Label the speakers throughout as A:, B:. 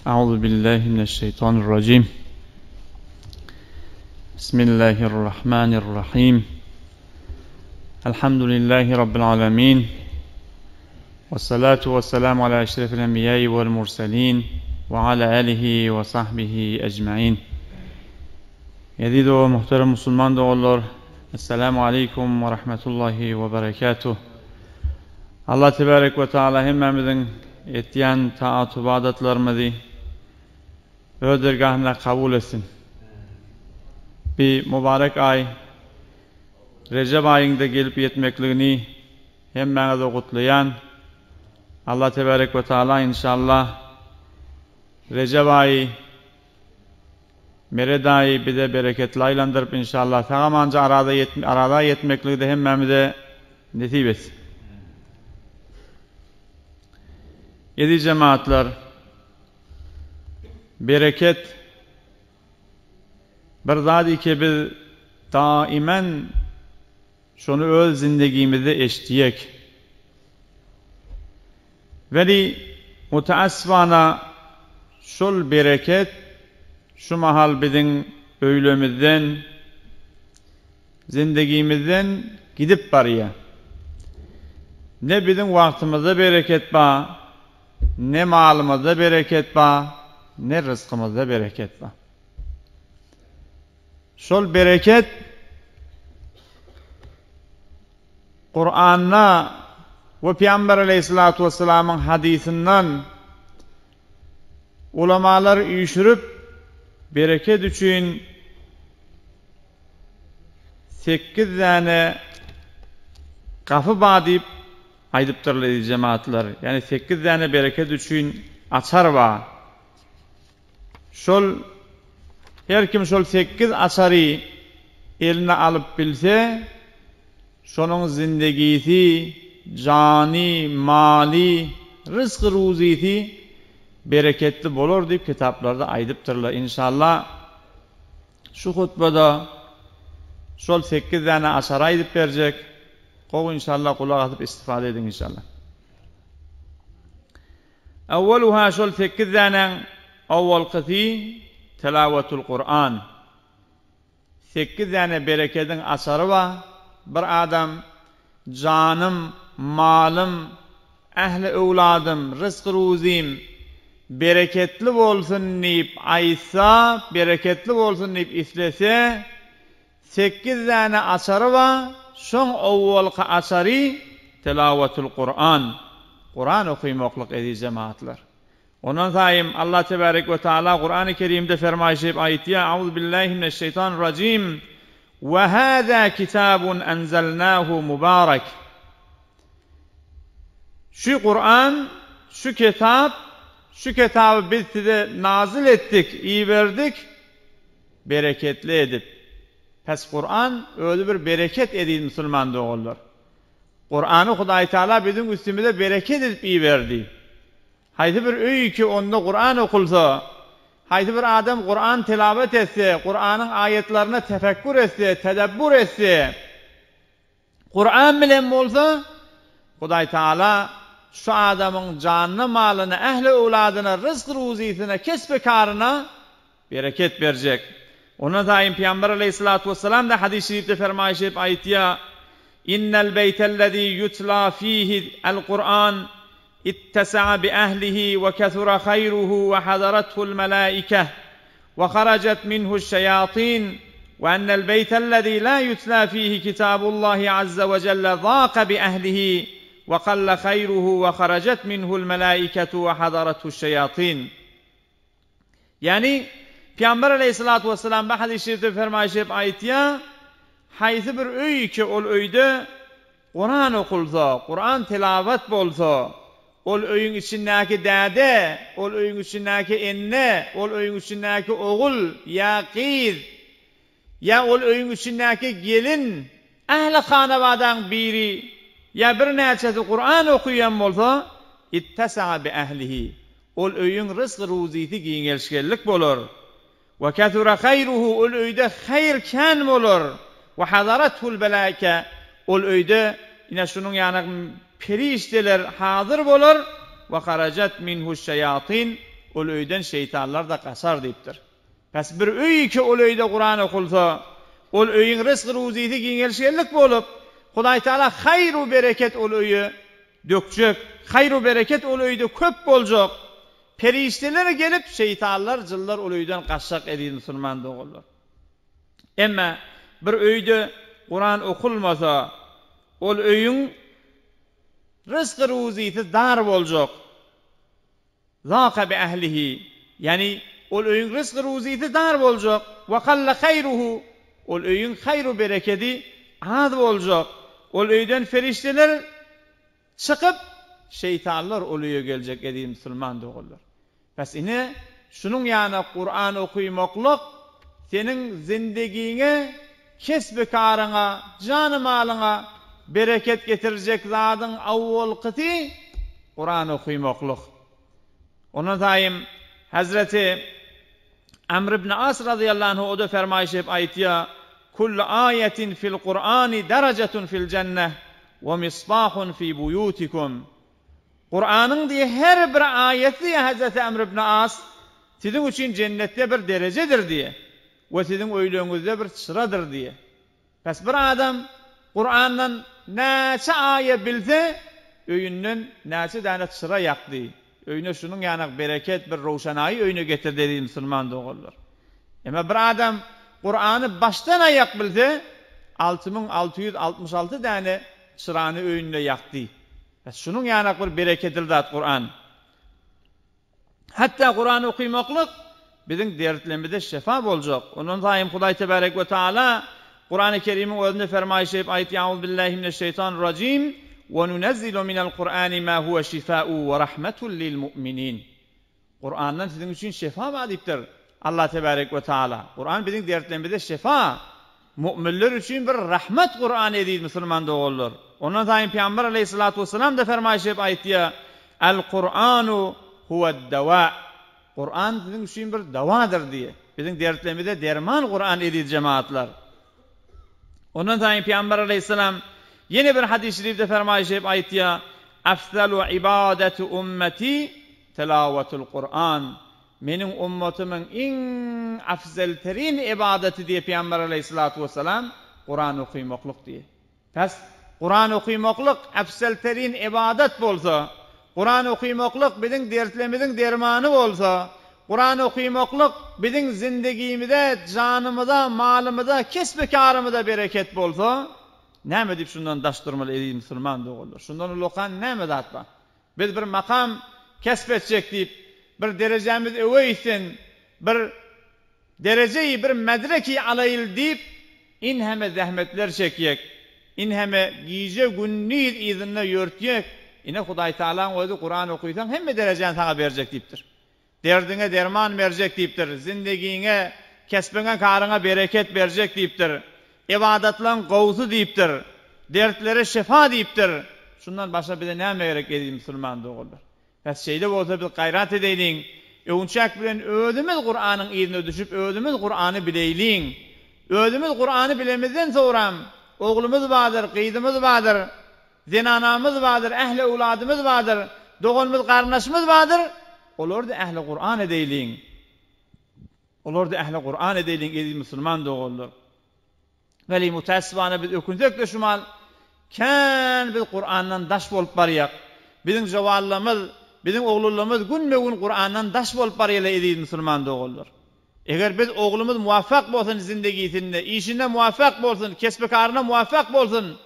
A: Euzu billahi mineşşeýtanirrajim. Bismillahirrahmanirrahim. Elhamdülillahi rabbil alamin. Vessalatu vesselamu ala eşrefil enbiýai vel murselin ve ala alihi ve sahbihi ecmaîn. Eziz we muhterem musulman doganlar, Esselamu aleýkum we rahmetullahi we berekatuh. Allah tebarek we taala hemmämiziň etýän taat-ybadatlarymyzy Öz dergahynda kabul etsin. Bi mubarek aý Rejep aýyňda gelip ýetmekligini hemmäňize gutlaýan. Allah tebarek we taala inşallah Rejep aýy Meret aýy bize bereketli aýlandyryp inşallah sag-amanja araza araza ýetmekligi-de hemmämize nesip etsin. Eziz jemagatlar, bereket bir zat ki biz daimen Şony öz zindegimizde eşitýek. Weli, mutaassybana şol bereket şu mahal biziň öýlemizden, zindegimizden gidip barýa. Ne biziň wagtymyzda bereket ba, ne malymyzda bereket ba, ne ryzkymyzda bereket ba. Şol bereket Kuranda we Pygamber aleýhissalatu wessalamyň hadysyndan ulamalar üýşürip bereket üçin sekiz däne gapy bar diýip aýdypdyrlar eziz jemagatlar. Ýagny sekiz däne bereket üçin açar bar. Şol her kim şol sekiz açary eline alyp bilse, şonuň zindegisi, jany, maly, ryzky-ruzysy bereketli bolar diýip kitaplarda aýdypdyrlar. Inşallah şu hutbada şol sekiz däne açary aýdyp berjek. Gowy inşallah gulak asyp istifade ediň inşallah. Awwaluha şol sekiz dänäň owalkysy Telawetul Kuran. Sekiz däne berekediň açary bar. Bir adam janym, malym, ähli öwladym, ryzky-ruzym bereketli bolsun diýip aýtsa, bereketli bolsun diýip islese, Sekiz däne açary bar, şoň owalky açary Telawetul Kuran, Kuran okymaklyk eziz jemagatlar. Ondan saýym Allah tebarek we taala Kurany Kerimde fermaýyş edip aýtýar, Auzubillahi mineşşeýtanirrajim, Ve hâzâ kitabun enzelnâhu mübârek. Şu Kuran, şu kitap, şu kitaby biz size nazyl etdik, iberdik. Bereketli edip. Pes Kuran özi bir bereket eziz musulman doganlar. Kurany Hudaý Taala biziň üstümize bereket edip iberdi. Haýsy bir öý ki onda Kuran okulsa, haýsy bir adam Kuran tilawet etse, Kuranyň aýatlaryna tefekkur etse, tedebbur etse, Kuran bilen bolsa, Hudaý Taala şu adamyň janyna, malyna, ähli öwladyna, ryzk-ruzysyna, kesbi-karyna bereket berjek. Ondan saýyn Pygamber aleýhissalatu wessalam-da hadys-şerifde fermaýyş edip aýtýar, Innel beýtellezî ýutla fîhi el-Kuran Ittesa'a bi ehlihi we kesura haýruhu we hazarathu'l melaikeh we harajet minhu'ş şeýatin we ennel beýtellezî lâ yutlâ fîhi kitâbullâhi azze we celle zâka bi ehlihi we kalle haýruhu we harajet minhu'l melaiketu we hazarathu'ş şeýatin. Ýagny, Pygamber aleýhissalatu wessalam bir hadys şerifde fermaýyş edip aýtýar, Haýsy bir öý ki ol öýde Kuran okulsa, Kuran tilawat bolsa, ol öýüň içindäki däde, ol öýüň içindäki enne, ol öýüň içindäki ogul ýa gyz, Ýa ol öýüň içindäki gelin, ähli hanabadaň biri ýa birnäçesi Kuran okaýan bolsa, ittasa'a bi ehlihi, ol öýüň ryzky-ruzysy giňelşgellik bolar. We kesura haýruhu, ol öýde haýyr kän bolar. We hazarathul melaike, ol öýde ine şunuň ýaly perişdeler hazyr bolar. We harajat minhuş-şeýatin. ol öýden şeýtanlar-da gaçar diýipdir. Pes bir öý ki ol öýde Kuran okulsa, ol öýüň rysgy-ruzysy giňelşgenlik bolup, Hudaýtagala haýr-u bereket ol öýe dökjek, haýr-u bereket ol öýde köp boljak. Perişdeler gelip, şeýtanlar, jynlar ol öýden gaçjak eziz musulman doganlar. Emma bir öýde Kuran okulmasa, ol öýüň rysgy-ruzysy dar boljak. Zaka bi ehlihi, ýagny ol öýüň rysgy-ruzysy dar boljak, we kalla haýruhu, ol öýüň haýru-berekedi az boljak, ol öýden perişdeler çykyp, şeýtanlar ol öýe geljek eziz musulman doganlar. Bes ine, şunuň ýaly Kuran okymaklyk seniň zindigiňe, kesbi-karyňa, jany-malyňa bereket getirjek zadyň awwalkysy Kuran okymaklyk. Ondan saýym Hezreti Amr ibn As razyýallahu anhu o-da fermaýyş edip aýtýar, Kullu aýatin fil Kur'ani derejatun fil jenneh we misbahun fi buýutikum. Kuranyň diýe her bir aýaty diýe Hezreti Amr ibn As siziň üçin jennetde bir derejedir diýe we siziň öýleriňizde bir çyradyr diýe. Pes bir adam Kurandan näçe aýa bilse öýünden näçe däne çyra ýakdy, öýüne şunuň ýanak bereket bir röwşenaýy öýüne getirdi eziz musulman doganlar. Emma bir adam Kurany başdan aýak bilse 6666 däne çyrany öýünde ýakdy. Bes şunuň ýanak bir berekedli zat Kuran. Hatda Kuran okymaklyk biziň dertlerimize şefa boljak. Ondan saýym Hudaý tebarek we taala Kurany Kerimiň özünde fermaýyş edip aýtýar, Auzbillahi mineşşeýtanirrajim, Ve nunezzilu minel Kur'ani ma huve şifa'u ve rahmetun lil mu'minin. Kurandan siziň üçin şefa bar diýipdir Allah tebarek we taala. Kuran biziň dertlerimize şefa. Mu'minler üçin bir rahmet Kuran eziz musulman doganlar. Ondan saýyn Pygamber aleýhissalatu wessalam-da fermaýyş edip aýtýar, El Kuranu huwed-dewa. Kuran siziň üçin bir dawadyr diýýär. Biziň dertlerimize derman Kuran eziz jemagatlar. Ondan saýyn Pygamber aleýhissalam ýene bir hadys-y şerifde fermaýyş edip aýtýar, Afzalu ibadati ummeti tilawatul Kuran. Meniň ummatymyň iň afzelterin ybadaty diýip Pygamber aleýhissalatu wessalam Kuran okymaklyk diýýär. Pes, Kuran okymaklyk afzelterin ybadat bolsa, Kuran okymaklyk biziň dertlerimiziň dermany bolsa, Kuran okymaklyk biziň zindigimize, janymyza, malymyza, kesbi-karymyza bereket bolsa, näme diýip şundan daş durmaly eziz musulman doganlar? Şundan ullakan näme zat bar? Biz bir makam kesp etjek diýip, bir derejämiz öwe gitsin, bir derejeýi, bir medreki alaýyl diýip, inheme zähmetler çekýek, inheme gije-gündiz yzynda ýörtýek, ine Hudaýtagalaň özi Kuran okysaň hemme derejäni saňa berjek diýipdir. Derdiňe derman berjek diýipdir, zindigiňe, kesbiňe-karyňa bereket berjek diýipdir, ybadatlaň gowusy diýipdir, dertlere şefa diýipdir. Şundan başga bize näme gerek eziz musulman doganlar? Bes şeýle bolsa biz gaýrat edeýliň, öwünçäk bilen özümiz Kuranyň yzyna düşüp özümiz Kurany bileýliň. Özümiz Kurany bilemizden soňram oglumyz bardyr, gyzymyz bardyr, Zenanamyz bardyr, ähli öwladymyz bardyr, doganymyz, garyndaşymyz bardyr, olary-da ähli Kuran edeýliň. Olary-da ähli Kuran edeýliň, eziz musulman doganlar. Weli mutaessibana biz ökünsek-de şu mal, kän biz Kurandan daş bolup barýak. Biziň jowallamyz, biziň oglanlarymyz günbe-gün Kurandan daş bolup barýarlar, eziz musulman doganlar. Eger biz oglumyz muwaffak bolsun zindegisinde, işinde muwaffak bolsun, kesbi-karynda muwaffak bolsun,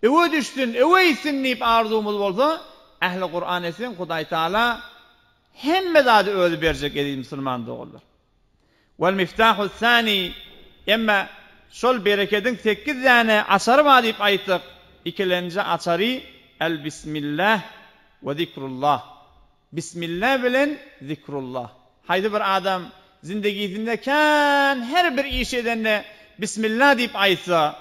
A: öwe düşsün, öwe gitsin diýip arzuwymyz bolsa, ähli Kuran etseň Hudaý Taala hemme zady özi berjek eziz musulman doganlar. Wal miftahu sani emma şol berekediň sekiz däne açary bar diýip aýtdyk, ikilenji açary el bismillah we zikrullah. Bismillah bilen zikrullah. Haýsy bir adam zindegisinde kän her bir iş edende Bismillah diýip aýtsa,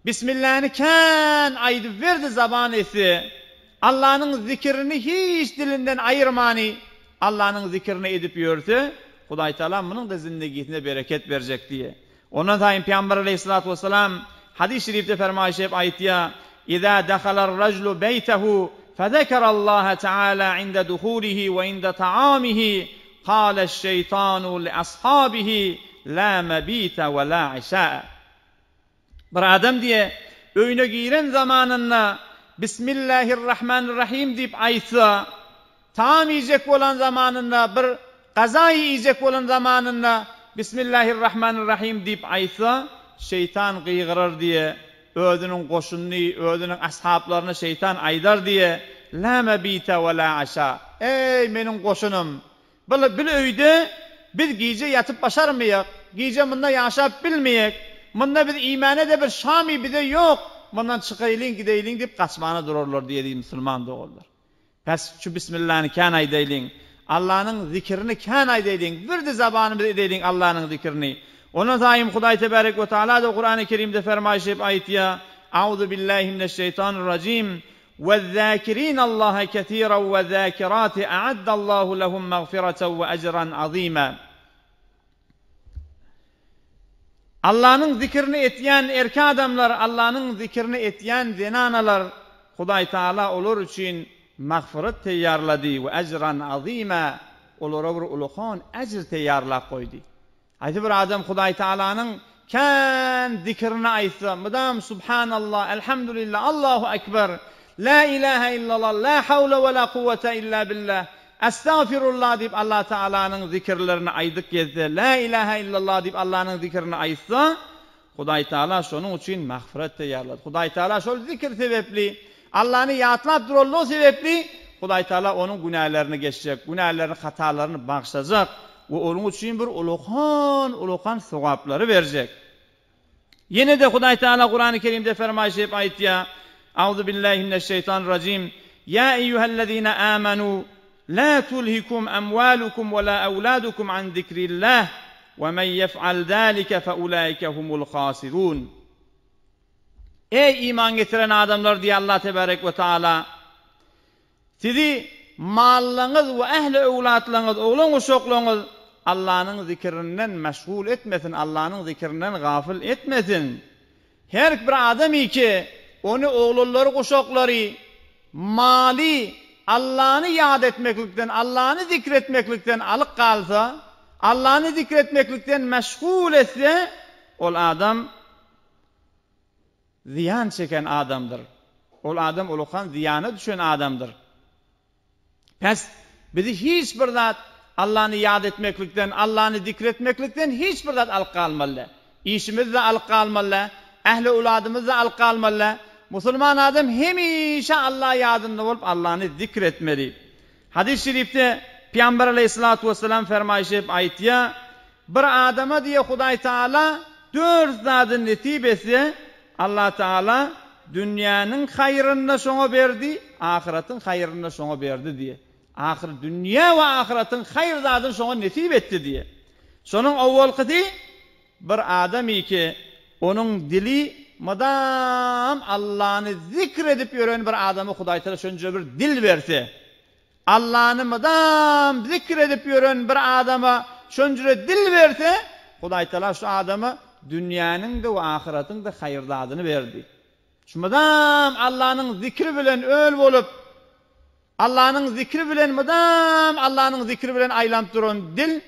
A: Bismillahny kän aýdyp werdi zaban etse, Allanyň zikirini hiç dilinden aýyrmany Allanyň zikirini edip ýörse, Hudaýtagala munuň-da zindegisine bereket berjek diýe. Ondan saýyn Pygamber aleýhissalatu wessalam hadys şerifde fermaýyş edip aýtýar, Iza dahalar rajulu beýtehu. Fezekerallaha teala inde duhulihi we inde taamihi, kale'ş-şeytanu li ashabihi, la mebite we la işae. Bir adam diýe, öýüne giren zamanynda Bismillahirrahmanirrahim diýip aýtsa, taam iýjek bolan zamanynda, bir gazaý iýjek bolan zamanynda Bismillahirrahmanirrahim diýip aýtsa, şeýtan gygyrar diýe, özüniň goşunyny, özüniň ashaplaryna şeýtan aýdar diýe, La mebite we la aşa. Eý, meniň goşunym! Bil, bil öýde biz gije ýatyp başarmaýak, gije munda ýaşap bilmeýek, munda biz iýmäne-de bir şamy bize ýok, mundan çykaýlyň, gideýliň diýip gaçmana durarlar diýedi musulman doganlar. Pes şu bismillany kän aýdaýlyň, Allanyň zikirini kän aýdaýlyň, birdi zabanymyz edeýliň Allanyň zikirini. Ondan saýym Hudaý tebarek we taala-da Kurany Kerimde fermaýyş edip aýtýar, Auzu billahi mineşşeýtanirrajim, Wezzäkirinallaha kesiran wezzäkirati a'addallahu lehum magfireten we ejran azima. Allanyň zikrini etýän erkek adamlar, Allanyň zikrini etýän zenanalar Hudaý Taala olar üçin magfyrat teýýarlady we ejran azima olara bir ulakan ejr teýýarlap goýdy. Haýsy bir adam Hudaý Tagalanyň kän zikrini aýtsa, mydam Subhanallah, Elhamdulillah, Allahu Ekber, La ilahe illallah, La hawle we la kuwwete illa billah, Estagfirullah diýip Allah Tagalanyň zikirlerini aýdyp gezse, La ilahe illallah diýip Allanyň zikrini aýtsa, Hudaý Taala şonuň üçin magfyrat taýýarlady. Hudaý Taala şol zikir sebäpli, Allany ýatlap duranlygy sebäpli, Hudaý Taala onuň günälerini geçjek, günälerini, hatalaryny bagyşlajak we onuň üçin bir ulakan-ulakan sogaplary berjek. Ýene-de Hudaý Taala Kurany Kerimde fermaýyş edip aýtýar, Auzu billahi mineşşeýtanirrajim, Ýa eýýuhellezine amanu, La tulhikum amwalukum we la awladukum an zikrillah, we men ýef'al zalike fe ulaike humul hasirun. Eý iman getiren adamlar diýýär Allah tebarek we taala, sizi mallaňyz we ähli öwlatlaňyz, oglan-uşaklaňyz Allanyň zikirinden meşgul etmesin, Allanyň zikirinden gafyl etmesin. Her bir adamy ki, ony oglanlary guşaklary, maly Allany ýat etmeklikden, Allany zikr etmeklikden alyk galsa, Allany zikr etmeklikden meşgul etse, ol adam zyýan çeken adamdyr. Ol adam ulakan zyýana düşen adamdyr. Pes, bizi hiç bir zat Allany ýat etmeklikden, Allany zikr etmeklikden hiç bir zat alyp galmaly däl. Işimiz-de alyp galmaly däl, ähli-öwladymyz-da alyp galmaly däl. Musulman adam hemişe Alla ýadynda bolup, Allany zikr etmeli. Hadys şerifde Pygamber aleýhissalatu wessalam fermaýyş edip aýtýar, Bir adama diýe Hudaý Taala dört zady nesip etse, Allah Taala dünýäniň haýryny-da şoňa berdi, ahyratyň haýryny-da şoňa berdi diýe. Ahyr dünýä we ahyratyň haýyr zadyny şoňa nesip etdi diýe. Şonuň owalkysy bir adamyki onuň dili mydam Allany zikr edip ýören bir adama Hudaý Taala şonja bir dil berse, Allany mydam zikr edip ýören bir adama şonjüre dil berse, Hudaýtagala şu adama dünýäniň-de we ahyratyň-da haýyr zadyny berdi. Şu mydam Allanyň zikri bilen öl bolup, Allanyň zikri bilen mydam Allanyň zikri bilen aýlanyp duran dil,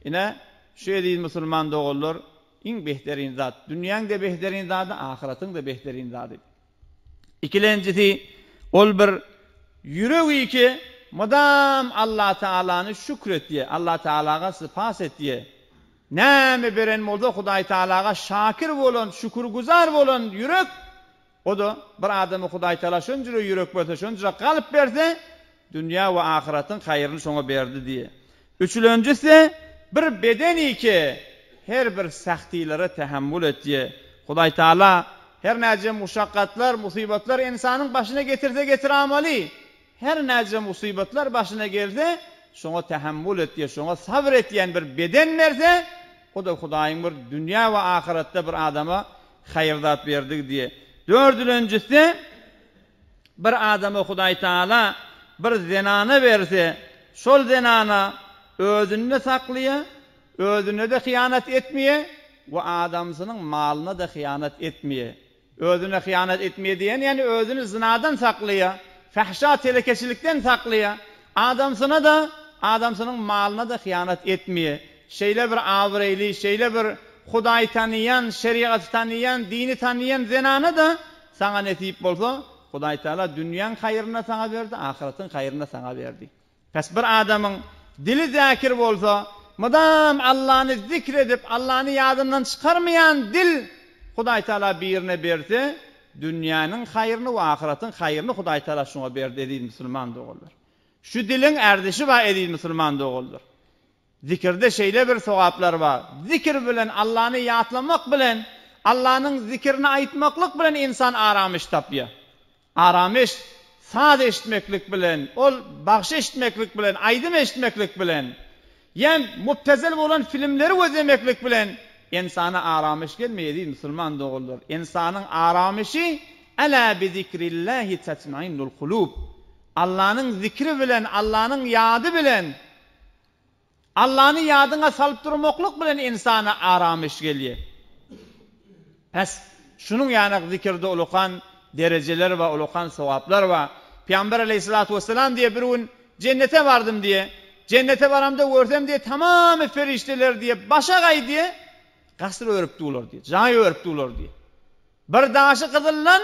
A: ine, şu eziz musulman doganlar, iň behterin zat. Dünýäň-de behterin zady, ahyratyň-da behterin zady. Ikilenjisi, ol bir ýüregi ki, mydam Allataalany şükür etýär, Allatagalaga sypas etýär. Näme beren bolsa Hudaýtagalaga şakir bolan, şükürgüzar bolan ýürek, o-da bir adama Hudaýtagala şonjüre ýürek berse, şonjüre kalp berse, dünýä we ahyratyň haýryny şoňa berdi diýýär. Üçülenjisi, bir bedeni ki, her bir sähtilere tähemmül etýär. Hudaýtagala her näce muşakgatlar, musybatlar ynsanyň başyna getirse getiramaly. Her näce musybatlar başyna gelse, şoňa tähemmül etýär, şoňa sabyr etýän bir beden berse, o-da Hudaýyň bir dünýä we ahyratda bir adama haýyr zat berdigi diýýär. Dördülenjisi, Bir adama Hudaýtagala bir zenana berse, şol zenana özüni-de saklaýar, özüne-de hyýanat etmeýär we adamsynyň malyna-da hyýanat etmeýär. Özüne hyýanat etmeýär diýeni, ýagny özüni zynadan saklaýar. Fahşa telekeçilikden saklaýar. Adamsyna-da, adamsynyň malyna-da hyýanat etmeýär. Şeýle bir abraýly, şeýle bir Hudaýy tanaýan, şerigaty tanaýan, dini tanaýan zenana-da saňa nesip bolsa, Hudaý Tagala dünýäň haýryny saňa berdi, ahyratyň haýryny saňa berdi. Pes bir adamyň dili zäkir bolsa, mydam Allany zikr edip, Allany ýadyndan çykarmaýan dil Hudaý Tagala birine berse, dünýäniň haýryny we ahyratyň haýryny Hudaý Tagala şoňa berdi eziz musulman doganlar. Şu diliň erzişi bar eziz musulman doganlar. Zikirde şeýle bir sogaplar bar. Zikir bilen Allany ýatlamak bilen, Allanyň zikirini aýtmaklyk bilen ynsan aramyş tapýar. Aramyş saz eşitmeklik bilen, ol bagşy eşitmeklik bilen, aýdym eşitmeklik bilen, ýa mubtezel bolan filmleri gözlemeklik bilen ynsana aramyş gelmeýär eziz musulman doganlar. Ynsanyň aramyşy Ela bi zikrillahi tatmainnul kulub. Allanyň zikri bilen, Allanyň ýady bilen Allany ýadyňa salyp durmaklyk bilen ynsana aramyş gelýär. Pes, şunuň ýanak zikirde ulakan derejeler bar, ulakan sogaplar bar. Pygamber aleýhissalatu wessalam diýýär, bir gün jennete bardym diýýär. Jennete baramda görsem diýýär, tamamy perişdeler diýýär, başagaý diýýär, gasyr örüp durlar diýýär, jaý örüp durlar diýýär. Bir daşy gyzyldan,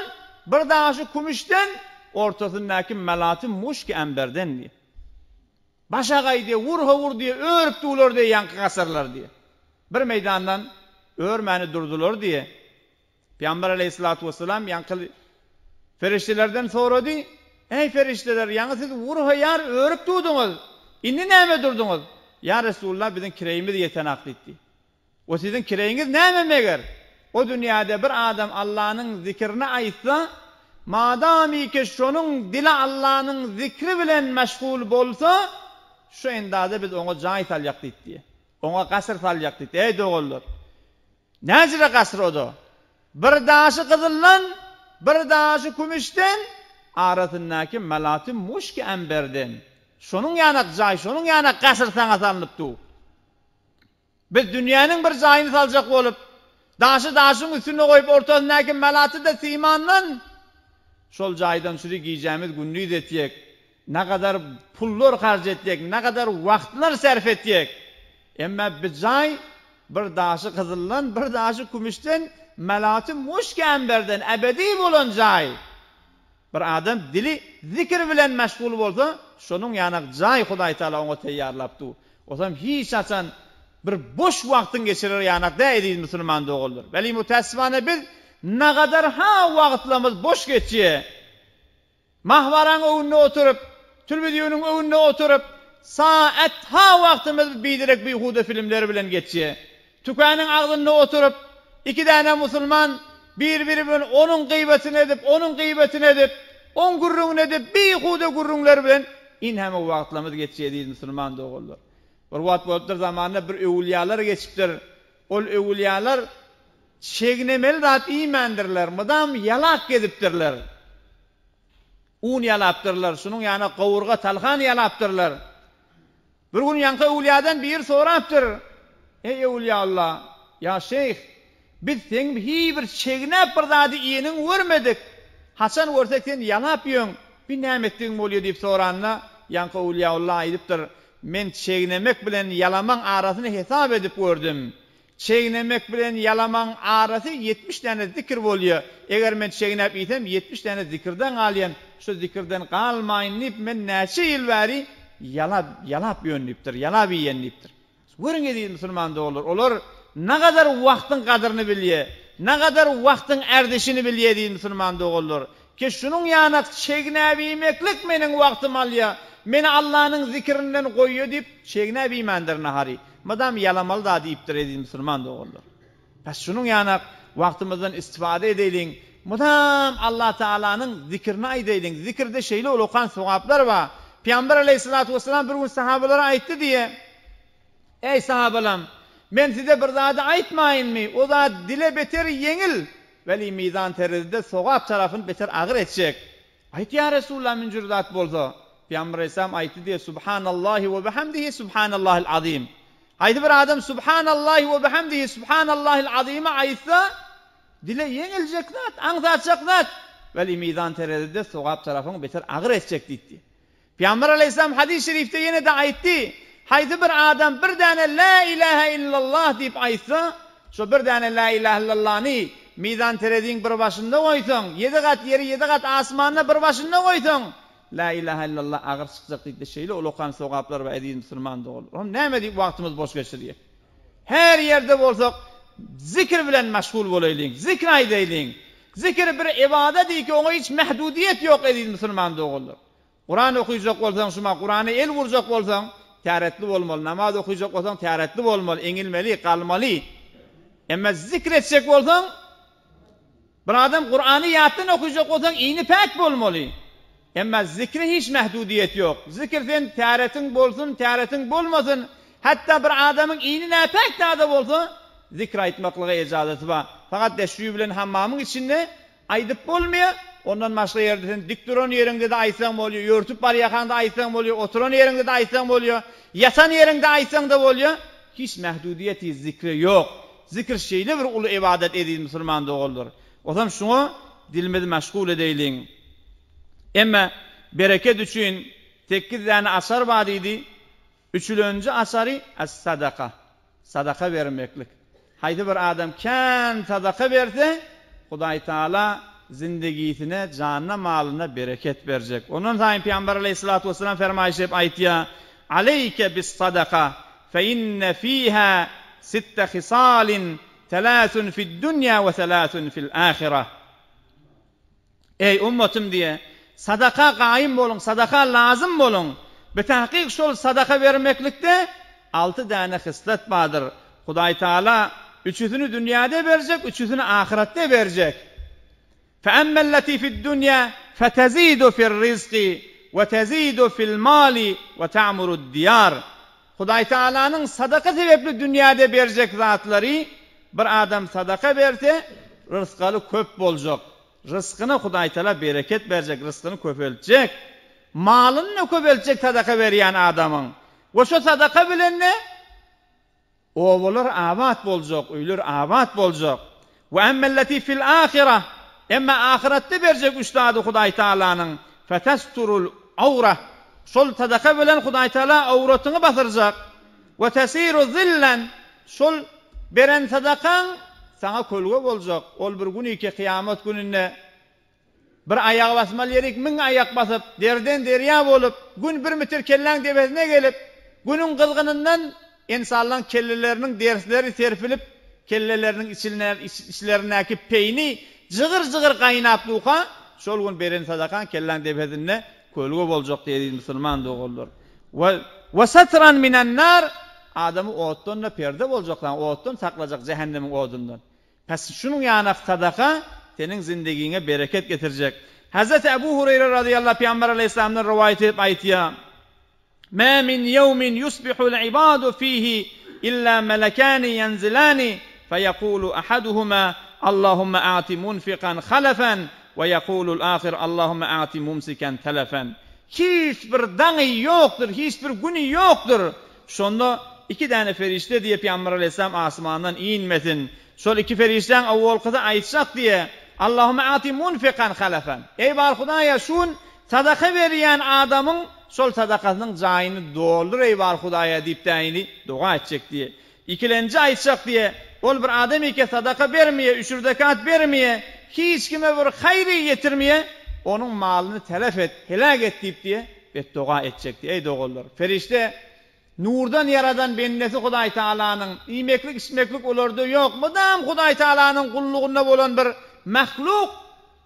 A: bir daşy kümüşden, ortasyndaky melaty muşki-amberden diýýär. Başagaý diýe, wur-ha-wur diýe, örüp duwlar diýe ýaňky gasarlar diýe. Bir meýdandan örmäni durdular diýe. Pygamber aleýhissalatu wessalam ýaňky perişdelerden sorady, Eý perişdeler, ýaňy siz wur-ha-ýar örüp duwduňyz, indi näme durduňyz? Ýa Resulullah biziň kireýimiz ýetenak diýdi. O siziň kireýiňiz näme meger? O dünýäde bir adam Allanyň zikrini aýtsa, madamyki şonuň dili Allanyň zikri bilen meşgul bolsa, şu endada biz oňa jaý salýak diýipdi. Oňa gasyr salýak diýipdi. Eý doganlar! Näjire gasyr o-da? Bir daşy gyzyldan, bir daşy kümüşden, arasyndaky malaty muşki-amberden. Şonuň ýanak jaý, şonuň ýanak gasyr saňa salnyp dur. Biz dünýäniň bir jaýyny saljak bolup, daşy daşyň üstünde goýup, ortasyndaky malaty-da simandan, şol jaýdan çüri gijämiz gündiz etjek, nagadar pullar harç etjek, nagadar wagtlar sarf etjek. Emma bi jaý bir daşy gyzyldan, bir daşy kümüşden, malaty muşk-amberden ebedi bolan jaý. Bir adam dili zikir bilen meşgul bolsa, şonuň ýanak jaý Hudaý Taala oňa teýýarlap dur. Osam hiç haçan bir boş wagtyň geçirer ýanak däl eziz musulman doganlar. Weli mütäessifane biz nagadar ha wagtlamyz boş geçýä. Mahwaraň öwünde oturyp, tülwizýonyň öwünde oturyp, saat ha wagtymyz biderek bihuda filmler bilen geçýä. Tükanyň agzynda oturyp, iki däne musulman bir-biri bilen onuň gyýbatyny edip, onuň gyýbatyny edip, oň gürrüňini edip, bihuda gürrüňler bilen inheme wagtlarymyz geçýär eziz musulman doganlar. Bir wagt bolupdyr zamanda bir öwülýalar geçipdir. Ol öwülýalar çegnemeli zat iýmändirler, mydam ýalak gezipdirler. Un ýalapdyrlar, şunuň ýanyna gowurga, talhan ýalapdyrlar. Bir gün ýaňky öwlüýadan biri sorapdyr, Eý, öwlüýalla, ýa şeýh, biz seň hiý bir çegnäp bir zady iýeniňi görmedik. Haçan görsek sen ýalap ýöň, bi näme etdigiň bolýa diýip soranda, ýaňky öwlüýaulla aýdypdyr, Men çegnemek bilen ýalamaň arasyny hesap edip gördüm. Çegnemek bilen ýalamaň arasy 70 däne zikir bolýa. Eger men çegnäp iýsem, 70 däne zikirden galýan. Şu zikirden galmaýyn diýip, men näçe ýyl bäri ýalap, ýalap ýön diýipdir, ýalap iýen diýipdir. Görüň eziz musulman doganlar, olar nagadar wagtyň gadyryny bilýä, nagadar wagtyň ärdişini bilýä eziz musulman doganlar. Ki şunuň ýanak çegnäp iýmeklik meniň wagtymy alýa, meni Allanyň zikirinden goýýa diýip, çegnäp iýmändir nahary. Mydam ýalamaly zady iýipdir eziz musulman doganlar. Bes şunuň ýanak wagtymyzdan istifade edeýliň, mydam Allah Tagalanyň zikrini aýdaýlyň, zikirde şeýle ulakan sogaplar bar. Pygamber aleýhissalatu wessalam bir gün sahabalara aýtdy diýe, Eý sahabalam, men size bir zady aýtmaýynmy, o zat dile beter ýeňil, weli mizan terezide sogap tarapyny beter agyr etjek. Aýt ýa Resulallah münjür zat bolsa. Pygamber aleýhissalam aýtdy diýe, Subhanallahi we bihamdihi subhanallahil azim. Haýsy bir adam Subhanallahi we bihamdihi subhanallahil azimi aýtsa, dile ýeňiljek zat, aňsatjak zat. Weli mizan terezide sogap tarapyň beter agyr etjek diýipdi. Pygamber aleýhissalam hadys şerifde ýene-de aýtdy, Haýsy bir adam bir däne Lä ilähä illallah diýip aýtsa, şo bir däne Lä ilähä illallany mizan tereziň bir başynda goýsaň, ýedi gat ýeri ýedi gat asmanda bir başynda goýsaň, Lä ilähä illallah agyr çykjak diýipdi. Şeýle ulakan sogaplar bar eziz musulman doganlar. Oňa näme diýip wagtymyzy boş geçirýäs? Her ýerde bolsak zikr bilen meşgul bolaýlyň, zikr aýdaýlyň. Zikr bir ybadat ki oňa hiç mähdudiýet ýok eziz musulman doganlar. Kuran okyjak bolsaň şuma Kurana el urjak bolsaň täretli bolmaly, namaz okyjak bolsaň täretli bolmaly, eňilmeli, galmaly. Emma zikr etjek bolsaň Bir adam Kurany ýatdan okyjak bolsaň ini päk bolmaly. Emma zikre hiç mähdudiýet ýok. Zikr sen täretiň bolsun, täretiň bolmasyn, hatda bir adamyň ini näpäk zada bolsa, zikr aýtmaklyga ejazaty bar. Fakat deşşuý bilen hammamyň içinde aýdyp bolmaýar. Ondan başga ýerde sen dik duran ýeriňde-de aýtsaň bolýar, ýörtüp barýarkaň-da aýtsaň bolýar, oturan ýeriňde-de aýtsaň bolýar, ýatan ýeriňde aýtsaň-da bolýar. Hiç mähdudiýeti zikre ýok. Zikr şeýle bir uly ybadat eziz musulman doganlar. Osam şuňa dilimizi meşgul edeýliň. Emme bereket üçin sekiz däne açar bar diýdi. Üçülenji açary es-sadaka. Sadaka bermeklik. Haýsy bir adam kän sadaka berse, Hudaý Taala zindigisine, janyna, malyna bereket berjek. Ondan saýyn Pygamber aleýhissalatu wessalam fermaýyş edip aýtýar, Aleýke bis-sadaka, fe inne fiha sitte hisalin, telasun fid-dunýa we telasun fil-ahireh. Eý, ummatym diýe, sadaka gaýym boluň, sadaka lazym boluň. Bitahkyk şol sadaka bermeklikde alty däne hyslat bardyr. Hudaý Taala üçüsini dünýäde berjek, üçüsini ahyretde berjek. Feemmelleti fid-dunýa fetezidu fir-rizki we tezidu fil-mali we ta'murud-diýar. Hudaý Taalanyň sadaka sebäpli dünýäde berjek zatlary bir adam sadaka berse, rysgaly köp boljak. Ryskyna Hudaý Taala bereket berjek, ryskyny köpeltjek. Malyny-da köpeltjek sadaka berýän adamyň. We şo sadaka bilen-de Obalar abat boljak, öýler abat boljak. Ve emmelleti fil ahireh, emma ahyretde berjek üç zady Hudaý Taalanyň, fetesturul awreh, şol sadaka bilen Hudaý Taala awratyňy basyrjak, we tesiru zillen, şol beren sadakaň saňa kölge boljak, ol bir güniki kyýamat gününde Bir aýagy basmaly ýerik müň aýak basyp, derden derýa bolup, gün bir mitir kelläň depesine gelip, günüň gyzgynyndan ensanlaň kelleleriniň dersleri serpilip, kelleleriniň içlerindäki peýni jygyr-jygyr gaýnap duka, şol gün beren sadakaň kelläň depesinde kölge boljak eziz musulman doganlar. We we satran minen nar, adamy otdan-da perde boljak saňa, otdan saklajak jähennemiň odundan. Pes şunuň ýanak sadaka seniň zindigiňe bereket getirjek. Hezreti Ebu Hureýre razyýallahu Pygamber aleýhissalamdan rowaýat edip aýtýar, Mä min ýewmin ýusbihul ibadu fihi illa melekani ýenzilani feýekulu ahaduhuma Allahumma a'ti munfikan halefan we ýekulul ahir Allahumma a'ti mumsikan telefen. Hiç bir daňy ýokdur, hiç bir güni ýokdur. Şonda iki däne perişde diýe Pygamber aleýhissalam asmandan inmesin. Şol iki perişdäň owalkysy aýtjak diýe, Allahumma ati munfikan halefan. Eý bar Hudaýa şu gün sadaka berýän adamyň şol sadakasynyň jaýyny doldur eý bar Hudaýa diýip däýini doga etjek diýe. Ikilenji aýtjak diýe, ol bir adam eke sadaka bermeýe, üşür zekat bermeýe, hiç kime bir haýry ýetirmeýe, onuň malyny telef et, heläk et diýip diýe, betdoga etjek diýe. Eý doganlar, perişde nurdan ýaradan bendesi Hudaý Tagalanyň, iýmeklik içmeklik olarda ýok, mydam Hudaý Tagalanyň gullugynda bolan bir mahluk,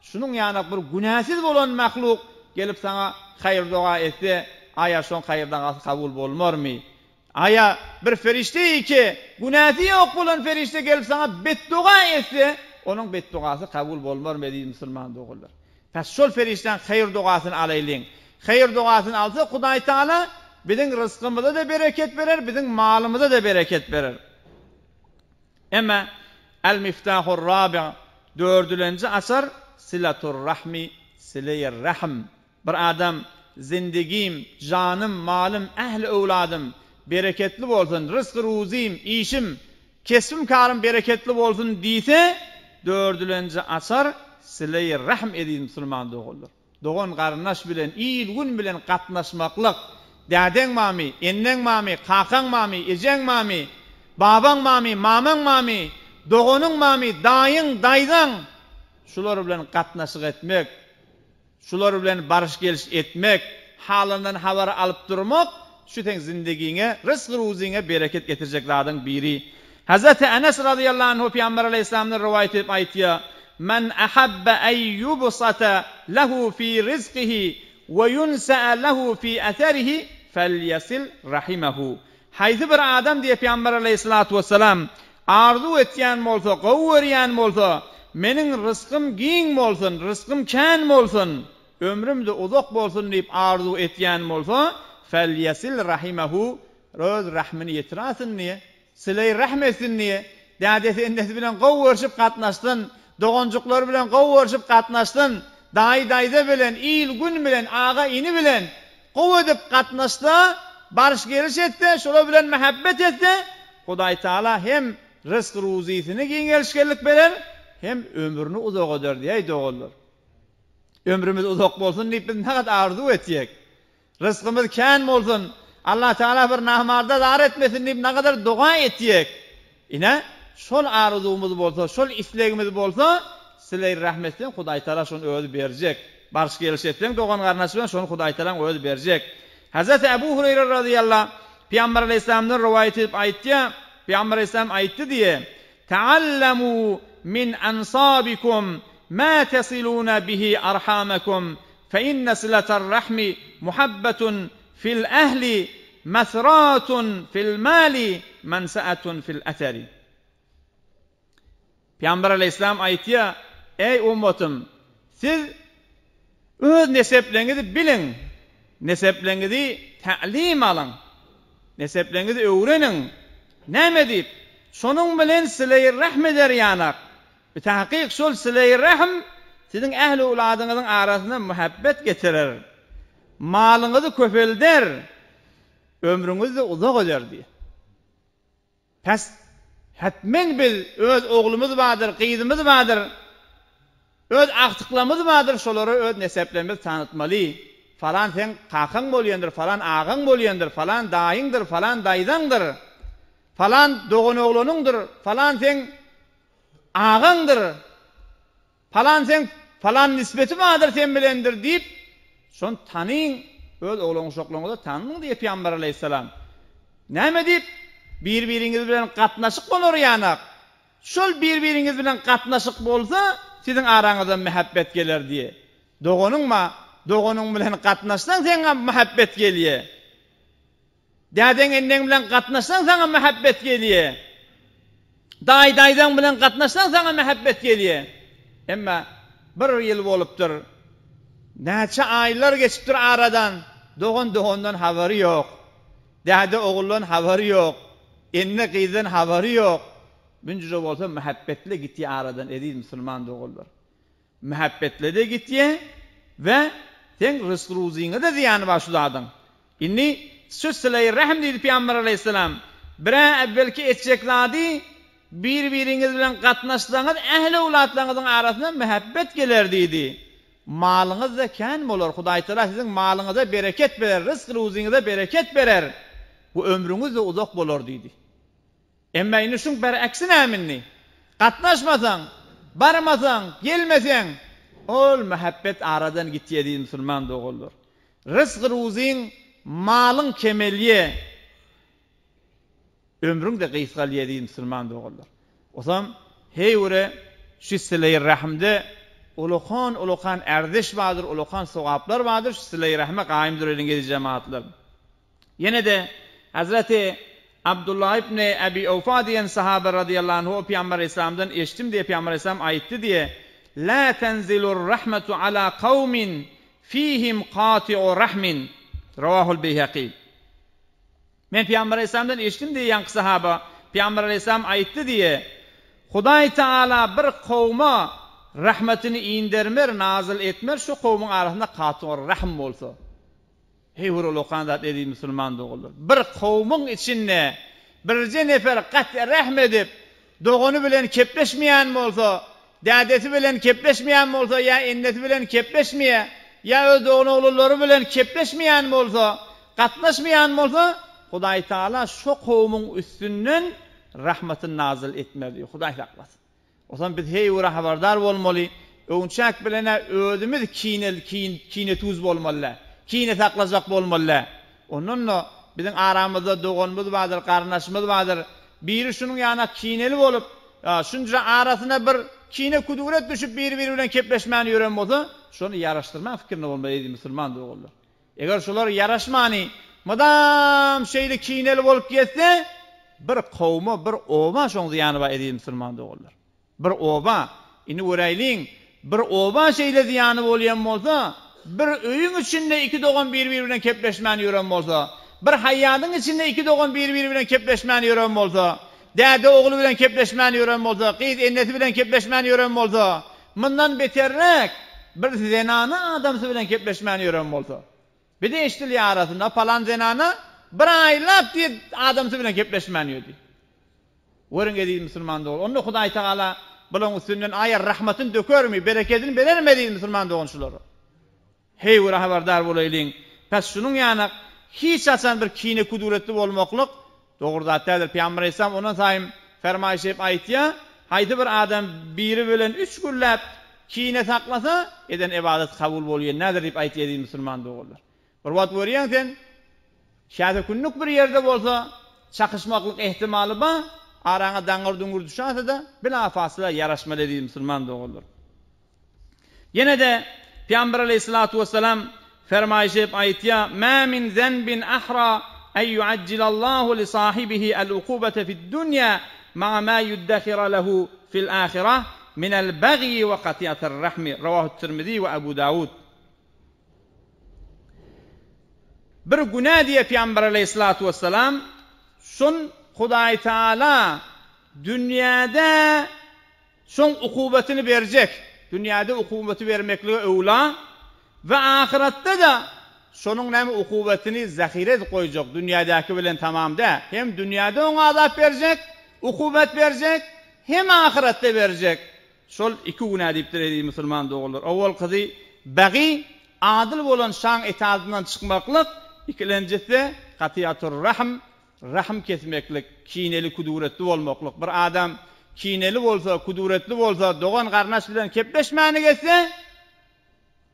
A: şunuň ýanak bir günäsiz bolan mahluk gelip saňa haýyr doga etse, aýa şoň haýyr dogasy kabul bolmarmy? Aýa, bir perişde ki, günäsi ýok bolan perişde gelip saňa betdoga etse, onuň betdogasy kabul bolmarmy eziz musulman doganlar? Pes şol perişdäň haýyr dogasyny alaýlyň. Haýyr dogasyny alsak Hudaý Taala biziň rysgymyza-da bereket berer, biziň malymyza-da bereket berer. Emma El-Miftahur Rabi' dördülenji açar silatur rahmi, sileýir rahm. Bir adam Zindigim, janym, malym, ähli öwladym bereketli bolsun, rysgy-ruzym, işim, kesbim-karym bereketli bolsun diýse, dördülenji açar. Sileýi rahm eziz musulman doganlar. Dogan-garyndaş bilen, il-gün bilen gatnaşmaklyk, dädeň bamy, enneň bamy, kakaň bamy, ejeň bamy, babaň bamy, mamaň bamy, doganyň bamy, daýyň, daýzaň, şular bilen gatnaşyk etmek, Şular bilen baryş-geliş etmek, halyndan habar alyp durmak şu seň zindigiňe, ryzk-ruzyňa bereket getirjek zadyň biri. Hazreti Enes razyýallahu anhu Pygamber aleýhissalamdan rowaýat edip aýtýar, Men ahabba en ýubsata lehu fi rizkihi we ýunsa'a lehu fi eserihi felýesil rahimehu. Haýsy bir adam diýýär Pygamber aleýhissalatu wessalam, Arzuw etýän bolsa, gowy görýän bolsa, meniň rysgym giň bolsun, rysgym kän bolsun, ömrüm-de uzak bolsun diýip arzuw etýän bolsa, felýesil rahimehu, öz rahmyny ýetirasyn diýe, sileý rahm etsin diýe, dädesi-ennesi bilen gowy görşüp gatnaşsyn, doganjyklary bilen gowy görşüp gatnaşsyn, daýy-daýza bilen, il-gün bilen, aga-ini bilen gowy edip gatnaşsa, baryş-geliş etse, şolar bilen mähebbet etse, Hudaýtagala hem ryzk-ruzysyny giňelişgenlik berer, hem ömrüni uzak eder diýäý doganlar. Ömrümiz uzak bolsun diýip biz nagat arzuw etýek. Ryzkymyz kän bolsun, Allatagala bir namarda zar etmesin diýip nagadar doga etýek. Ine, şol arzuwymyz bolsa, şol islegimiz bolsa, sileý rahm etseň Hudaýtagala şony özi berjek. Baryş-geliş etseň dogan-garyndaş bilen şony Hudaýtagalaň özi berjek. Hezreti Ebu Hureýre razyýallah Pygamber aleýhissalamdan rowaýat edip aýtýar, Pygamber aleýhissalam aýtdy diýe, Ta'allamû min ansabikum mâ tesilûne bihi arhamakum fe inne sileter-rahmi muhabbetun fil ehli mesratun fil mâli mense'etun fil eseri. Pygamber aleýhissalam aýtýar, Eý ummatym! Siz öz nesepleňizi biliň, nesepleňizi tälim alyň, nesepleňizi öwreniň. Näme diýip? Şonuň bilen sileý rehm eder ýanak. Bitakyk şol sileý rehm siziň ähli-owladyňyzyň arasyna muhabbet getirer. Malyňyzy köpelder, ömrüňizi-de uzak eder diýýär. Pes, hetmen biz öz oglumyz bardyr, gyzymyz bardyr, öz agtyklarymyz bardyr, şolara öz neseplerimizi tanytmaly. Falan seň kakaň bolýandyr, falan agaň bolýandyr, falan daýyňdyr, falan daýzaňdyr, falan doganoglanyňdyr, falan seň agaňdyr. Palan seň falan nisbeti bardyr sen bilendir diýip, şony tanyň, öz oglan-uşaklaryňyza tanyň diýýär Pygamber aleýhissalam. Näme diýip? Bir-biriňiz bilen gatnaşyk bolar ýanak. Şol bir-biriňiz bilen gatnaşyk bolsa, siziň araňyza mähebbet geler diýýär. Doganyň bar, doganyň bilen gatnaşsaň seňňe mähebbet gelýär. Dädeň enneň bilen gatnaşsaň saňa mähebbet gelýä. Daýy daýzaň bilen gatnaşsaň saňa mähebbet gelýä. Emma bir ýyl bolupdyr. Näçe aýlar geçipdir aradan, dogan dogandan habary ýok. Däde oguldan habary ýok. Enne gyzdan habary ýok. Münjüje bolsa mähebbetli gitýä aradan eziz musulman doganlar. Mähebbetlede gitýä we seň ryzk-ruzyňa-da zyýany bar şu zadyň. Indi şu sileýi rehm diýdi Pygamber aleýhissalam. Birä äwwelki etjek zady bir-biriňiz bilen gatnaşsaňyz ähli öwlatlaryňyzyň arasyna mähebbet geler diýdi. Malyňyz-da kän bolar. Hudaýtagala siziň malyňyza bereket berer, ryzk-ruzyňyza bereket berer we ömrüňiz-de uzak bolar diýdi. Emma indi şuň beräksi näme indi? Gatnaşmasaň, barmasaň, gelmeseň, ol mähebbet aradan gitýär eziz musulman doganlar. Ryzk-ruzyň, malyň kemelýär, ömrüň-de gysgalýar eziz musulman doganlar. Osam heý-üre şu sileýi-rahmde ulakan-ulakan ärzeş bardyr, ulakan sogaplar bardyr, şu sileýi-rahme gaýym dureliň eziz jemagatlar. Ýene-de Hezreti Abdullah ibn Ebi Ewfa diýen sahaba razyýallahu anhu Pygamber aleýhissalamdan eşitdim diýe Pygamber aleýhissalam aýtdy diýe, La tenzilur rahmetu ala kawmin fihim kati'u rahmin. Rawahul Beýhaki. Men Pygamber aleýhissalamdan eşitdim diýe ýaňky sahaba, Pygamber aleýhissalam aýtdy diýe, Hudaý Taala bir kowma rahmetini indermer, nazyl etmer şu kowmuň arasynda kati'ur rahm bolsa. Heý bir ulakan zat eziz musulman doganlar. Bir kowmuň içinde birje nefer gaty rehm edip, dogany bilen kepleşmeýän bolsa, dädesi bilen kepleşmeýän bolsa ýa ennesi bilen kepleşmeýär, ýa öz doganoglanlary bilen kepleşmeýän bolsa, gatnaşmaýan bolsa, Hudaý Tagala şo kowumyň üstünden rahmatyny nazyl etmez diýýär. Hudaý saklasyn. Onsoň biz heý bir habardar bolmaly, öwünçäk bilen-ä özümiz kineli, kinetuz bolmaly däl. Kine saklajak bolmaly däl. Ondan-da biziň aramyzda doganymyz bardyr, garyndaşymyz bardyr. Biri şunuň ýanyna kineli bolup, şunça arasyna bir kine-kuduret düşüp biri-biri bilen kepleşmän ýören bolsa, şony ýaraşdyrmak pikirinde bolmaly eziz musulman doganlar. Eger şular ýaraşmany, mydam şeýle kineli bolup gezse, bir kowuma, bir oba şoň zyýany bar eziz musulman doganlar. Bir oba, indi göräýliň, bir oba şeýle zyýany bolýan bolsa, bir öýüň içinde iki dogan bir-biri bilen kepleşmän ýören bolsa, bir haýýadyň içinde iki dogan bir-biri bilen kepleşmän ýören bolsa, däde ogly bilen kepleşmän ýören bolsa, gyz ennesi bilen kepleşmän ýören bolsa, mundan beterräk, bir zenana adamsy bilen kepleşmän ýören bolsa. Bir-de eşidilýär arasynda, palan zenana bir aýlap diýip adamsy bilen kepleşmän ýördi. Görüň eziz musulman dogan, onda Hudaý Tagala bulaň üstünden aýar rahmatyny dökermi, berekedini berermi eziz musulman dogan şulara? Heý bir habardar bolaýlyň, pes şunuň ýanak hiç haçan bir kine-kuduretli bolmaklyk dogry zat däldir. Pygamber Aleyhisselam ondan saýym fermaýyş edip aýtýar, haýsy bir adam biri bilen üç günläp kine saklasa, eden ybadaty kabul bolýan däldir diýip aýtýar eziz musulman doganlar. Bir wagt görýäň sen, käse kündük bir ýerde bolsa, çakyşmaklyk ehtimaly bar, araňa daňyr-düňür düşäse-de, bila fasyla ýaraşmaly eziz musulman doganlar. Ýene-de Pygamber aleýhissalatu wessalam fermaýyş edip aýtýar, Mä min zenbin ahra en ýuajjilallahu li sahibihi el-ukubete fid-dunýa ma'a ma ýuddehira lehu fil-ahirah minel-bagýi we kati'atir-rahmi. Rawahu-Tirmizi we Abu Dawud. Bir günä diýýär Pygamber aleýhissalatu wessalam, şun Hudaý Taala dünýäde Şoň ukubatyny berjek, dünýäde ukubaty bermeklige öwla we ahyratda-da şonuň näme ukubatyny zahire edip goýjak, dünýädäki bilen tamam däl, hem dünýäde oňa azap berjek, ukubat berjek, hem ahyratda berjek. Şol iki günä diýipdir eziz musulman doganlar. Owalkysy bagy, adyl bolan şaň etaatyndan çykmaklyk, ikilenjisi katyýatur-rahm, Rahym kesmeklik, kineli, kuduretli bolmaklyk. Bir adam kineli bolsa, kuduretli bolsa, dogan-garyndaş bilen kepleşmäni geçse,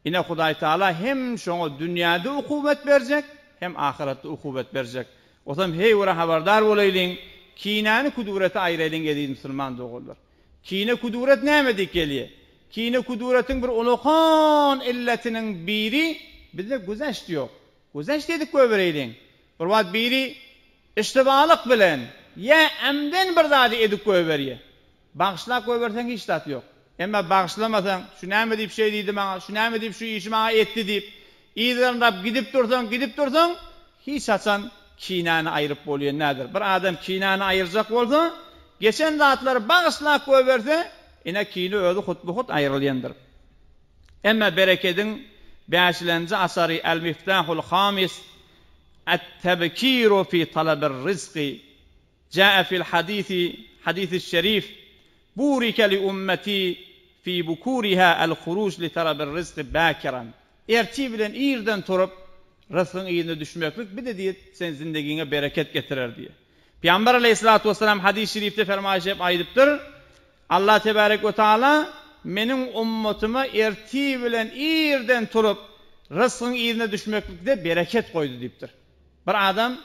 A: ine Hudaýtagala hem şoňa dünýäde ukubat berjek, hem ahyretde ukubat berjek. Osam heý bir habardar bolaýlyň, kinäni, kudureti aýraýlyň eziz musulman doganlar. Kine, kuduret näme diýip gelýär? Kine, kuduretiň bir ulakan illetiniň biri bizde güzeşt ýok. Güzeşt edip goýbereýliň. Bir wagt biri iştibalyk bilen ýa ämden bir zady edip goýberýär. Bagyşlap goýberseň hiç zat ýok. Emma bagyşlamasaň, şu näme diýip şeý diýdi maňa, şu näme diýip şu işi maňa etdi diýip, yzarlap gidip dursaň, gidip dursaň, hiç haçan kinäni aýryp bolýan däldir. Bir adam kinäni aýyrjak bolsa, geçen zatlary bagyşlap goýberse, ine kine özi hutba-hut aýrylýandyr. Emma berekediň bäşilenji açary El-Miftahul Hamis, Et-tebkiru fi talabir-rizki, Jaa fil hadisi, hadisi-şerif, Burike li ummeti fi bukuriha el-huruj li talabir-rizki bakiran. Ertir bilen irden turup, rysgyň yzyna düşmeklik bir-de diýip, sen zindegiňe bereket getirer diýýär. Pygamber aleýhissalatu wessalam hadys-y şerifde fermaýyş edip aýdypdyr, Allah tebarek we taala meniň ummatyma ertir bilen irden turup, rysgyň yzyna düşmeklikde bereket goýdy diýipdir. Bir adam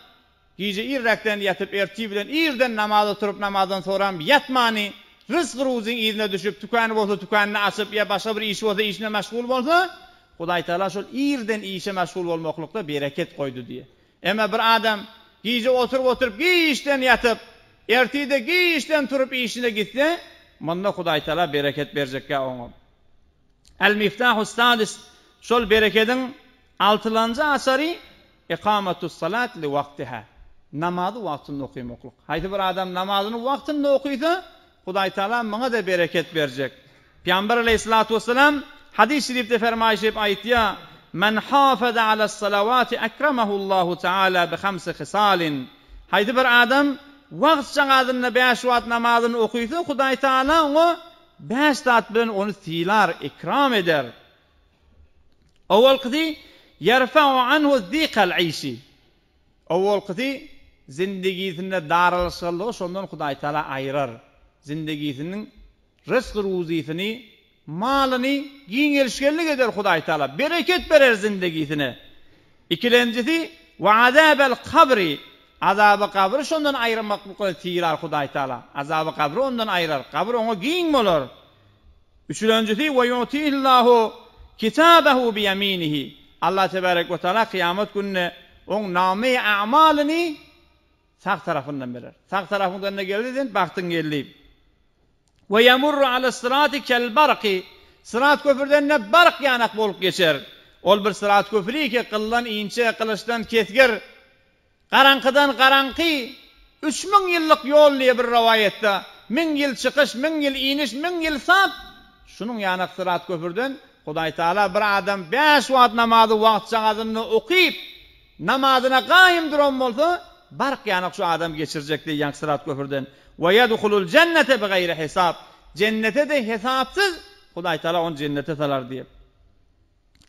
A: gije irräkden ýatyp, ertir bilen irden namaza turup, namazdan soram ýatmany, rysg-ruzyň yzyna düşüp, tükany bolsa tükanyny açyp ýa başga bir işi bolsa işine meşgul bolsa, Hudaý Tagala şol irden işe meşgul bolmaklykda bereket goýdy diýýär. Emma bir adam gije oturyp-oturyp giçden ýatyp, ertir-de giçden turup işine gitse, munda Hudaýtagala bereket berjekkä oňa. El-Miftahus-Sadis, şol berekediň altylanjy açary, Ikamatus-salat li wagtiha, namazy wagtynda okymaklyk. Haýsy bir adam namazyny wagtynda okysa, Hudaýtagala muňa-da bereket berjek. Pygamber aleýhissalatu wessalam hadys şerifde fermaýyş edip aýtýar, Men hafaza alas-salawati akramahullahu taala bi hamsi hisalin. Haýsy bir adam wagt jagazynda bäş wagt namazyny okysa, Hudaýtagala oňa. Bäş zat bilen ony sylar, ikram eder. Owalkysy, Ýerfa'u anhu ziqal işi. Owalkysy, zindigisinde daralyşganlygy şondan Hudaý Taala aýyrar. Zindigisiniň ryzky-ruzysyny, malyny giňelişgenlik eder Hudaý Taala, bereket berer zindigisine. Ikilenjisi, Ve azabel kabri, azaby gabry şondan aýyrmaklyk bilen sylar Hudaý Taala. Azaby gabry ondan aýyrar, gabyr oňa giň bolar. Üçülenjisi, Ve yu'tihillahu kitabehu biyeminihi, Allah tebarek we taala kyýamat gününde oň name-i a'malyny sag tarapyndan berer. Sag tarapyňdan ne geldi sen bagtyň geldi. Ve yemurru alas-syrati kel-barki, Syrat köprüden ne bark ýanak bolup geçer. Ol bir syrat köpri ki, gyldan inçe, gylyçdan kesgir, Garaňkydan garaňky, 3000 ýyllyk ýol diýe bir rowaýatda, müň ýyl çykyş, müň ýyl iniş, müň ýyl sap, şunuň ýanak syrat köpürden Hudaýtagala bir adam bäş wagt namazy wagtjagazynda okyp, namazyna gaýym duran bolsa, bark ýanak şu adam geçirjek diýýän ýaňky syrat köpürden. We ýedhulul jennete bigaýri hesap, jennete-de hesapsyz Hudaýtagala ony jennete salar diýip.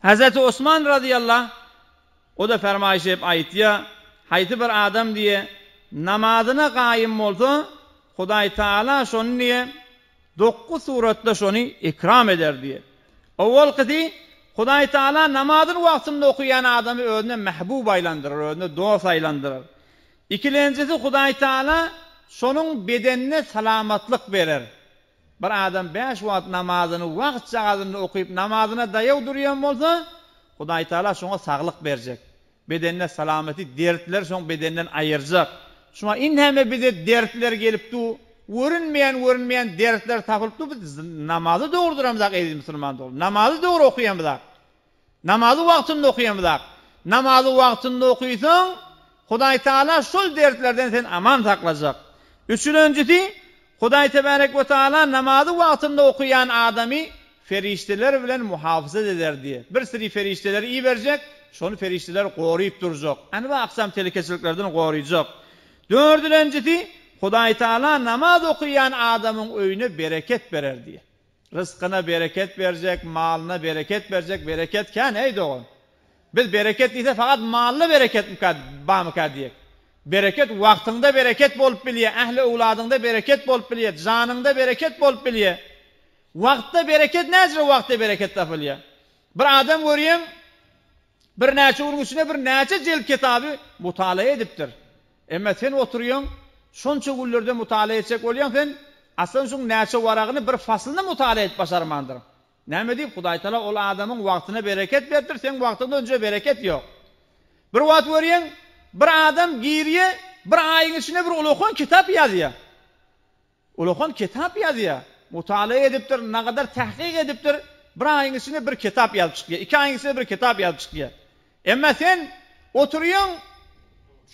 A: Hezreti Osman razyýallah o-da fermaýyş edip aýtýar, Haýsy bir adam diýe, namazyna gaýym bolsa, Hudaý Tagala şony diýe, dokguz suratda şony ikram eder diýe. Owalkysy, Hudaý Tagala namazyny wagtynda okaýan adamy özüne mähbub aýlandyrar, özüne dost aýlandyrar. Ikilenjisi, Hudaý Tagala şonuň bedenine salamatlyk berer. Bir adam bäş wagt namazyny wagtjagazynda okyp, namazyna daýaw durýan bolsa, Hudaýtagala şoňa saglyk berjek. Bedenine salameti, dertleri şoň bedeninden aýyrjak. Şuňa inheme bize dertler gelip dur, görünmeýän görünmeýän dertler tapylyp dur, biz namazy dogry duramyzak eziz musulman dogan, namazy dogry okaýamyzak. Namazy wagtynda okaýamyzak. Namazy wagtynda okysaň, Hudaý Tagala şol dertlerden seni aman saklajak. Üçülenjisi, Hudaý Tebärek we Tagala namazy wagtynda okaýan adamy ferişdeler bilen muhafazat eder diýe. Bir siri ferişdeleri iberjek, şony ferişdeler goryp durjak. Anwa aksam telekeçiliklerden goryjak. Dördülenjisi, Hudaý Tagala namaz okaýan adamyň öýüne bereket berer diýe. Ryskyna bereket berjek, malyna bereket berjek, bereket kän eý dogan. Biz bereket diýse fakat malda bereketmika bamyka diýek. Bereket wagtyňda bereket bolup bilýä, ähli öwladyňda bereket bolup bilýä, janyňda bereket bolup bilýä. Wagtda bereket näjre wagtda bereket tapylýa. Bir adam görýäň birnäçe günüň içinde bir näçe jelt kitaby mutala edipdir. Emma sen oturýaň, şonça günlerde mutala etjek bolýaň, sen aslan şuň näçe waragyny bir faslyny mutala edip başarmandyryň. Näme diýip, Hudaýtagala ol adamyň wagtyna bereket beripdir, seň wagtyňda önje bereket ýok. Bir wagt görýäň, bir adam girýä, bir aýyň içinde bir ulakan kitap ýazýa. Ulakan kitap ýazýar. Mutala edipdir, nagadar tahkyk edipdir, bir aýyň içinde bir kitap ýazyp çykýar, iki aýyň içinde bir kitap ýazyp çykýar. Emma sen oturýaň,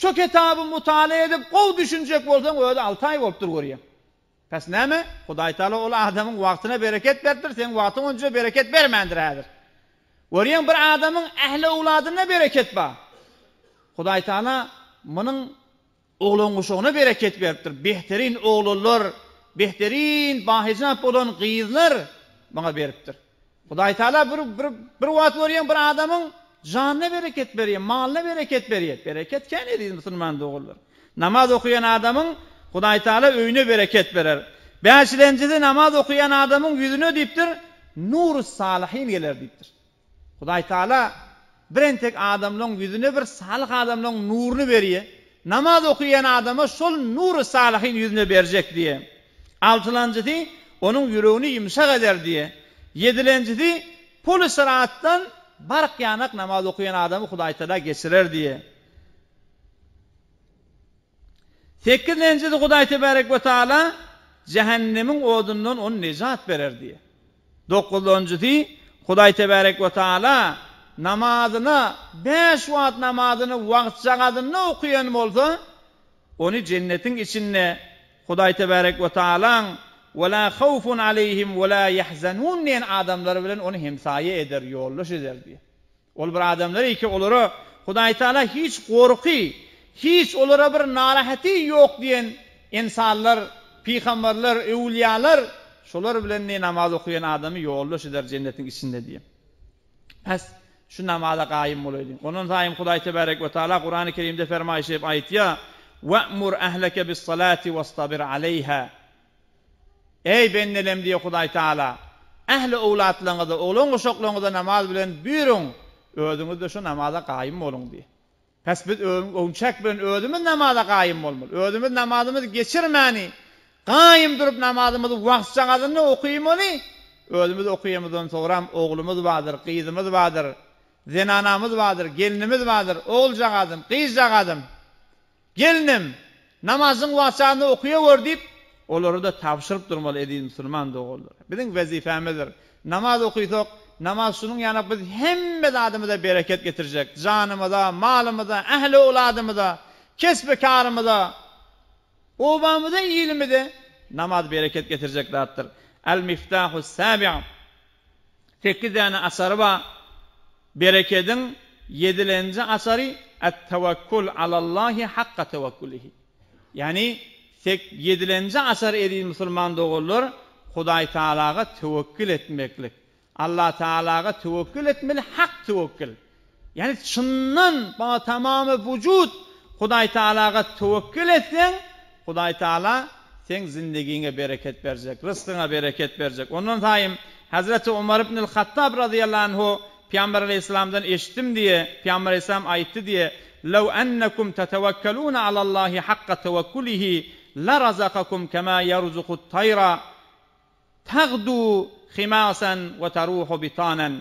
A: şo kitaby mutala edip gowy düşünjek bolsaň özi alty aý bolupdyr görýäň. Pes näme? Hudaýtagala ol adamyň wagtyna bereket beripdir, seň wagtyň onça bereket bermändir häzir. Görýäň bir adamyň ähli öwladynda bereket bar. Hudaýtagala munuň Oglan-guşagyna bereket beripdir. Behterin oglanlar, behterin bahyjap bolan gyzlar maňa beripdir. Hudaýtagala bir, bir, bir wagt görýäň bir adamyň janyna bereket berýär, malyna bereket berýär. Bereket kän eziz musulman doganlar. Namaz okaýan adamyň Hudaýtagala öýüne bereket berer. Bäşilenjisi namaz okaýan adamyň ýüzüne diýipdir, nurus salyhyn geler diýipdir. Hudaýtagala birentek adamlaň ýüzüne bir salyh adamlaň nuruny berýär. Namaz okaýan adama şol nury salyhyn ýüzüne berjek diýýär. Altylanjysy onuň ýüregini ýumşak eder diýýär. Ýedilenjisi puly syratdan bark ýanak namaz okaýan adamy Hudaýtagala geçirer diýýär. Sekizlenjisi Hudaý tebarek we taala jähennemiň odundan ony nejat berer diýýär. Dokuzynjysy Hudaý tebarek we taala namazyna bäş wagt namazyny wagtjagazynda okaýan bolsa, ony jennetiň içinde Hudaý tebarek we taalaň we la hawfun aleýhim we la ýahzanun diýen adamlary bilen ony hemsaýa eder, ýoldaş eder diýýär. Ol bir adamlar ki olara Hudaýtagala hiç gorky, hiç olara bir narahaty ýok diýen ynsanlar, pygamberler, öwülýalar. Şolar bilen diýe namaz okaýan adamy ýoldaş eder jennetiň içinde diýe. Pes, şu namaza gaýym bolaýlyň. Ondan saýym Hudaý tebarek we taala Kurany Kerimde fermaýyş edip aýtýar, We'mur ehleke bis-salati wastabir aleýha. Eý, bendelem diýýär Hudaý Taala, ähli owlatlaryňyzy, oglan-uşaklaryňyzy namaz bilen buýruň, özüňiz-de şu namaza gaýym boluň diýýär. Pes biz öňçäk bilen özümiz namaza gaýym bolmaly. Özümiz namazymyzy geçirmäni, gaýym durup namazymyzy wagtjagazynda okymaly. Özümiz okyýamyzdan soňram oglumyz bardyr, gyzymyz bardyr, zenanamyz bardyr, gelnimiz bardyr, oguljagazym, gyzjagazym. Gelnim, namazyň wagtjagynda okaýawer diýip, olary-da tabşyryp durmaly eziz musulman doganlar. Biziň wezipemizdir. Namaz okysak, namaz şunuň ýaly biz hemme zadymyza bereket getirjek. Janymyza, malymyza, ähli-owladymyza, kesbi-karymyza, obamyza, ilimize namaz bereket getirjek zatdyr. El-Miftahus-Sabi'. Sekiz däne açary bar. Berekediň ýedilenji açary Et-tewekkul alallahi hakka tewekkulihi. Ýagny sek ýedilenji açar eziz musulman doganlar Hudaý Tagalaga tewekkül etmeklik. Allah Tagalaga tewekkül etmeli hak tewekkül. Ýagny çyndan ba tamamy wujud Hudaý Tagalaga tewekkül etseň, Hudaý Tagala seň zindigiňe bereket berjek, ryskyňa bereket berjek. Ondan saýym Hazreti Omar ibnül Hattab razyýallahu anhu Pygamber aleýhissalamdan eşitdim diýe, Pygamber aleýhissalam aýtdy diýe, Lew ennekum tetewekkelune alallahi hakka tewekkulihi lerazakakum kema ýerzukut taýra tagdu himasan we taruhu bitanan.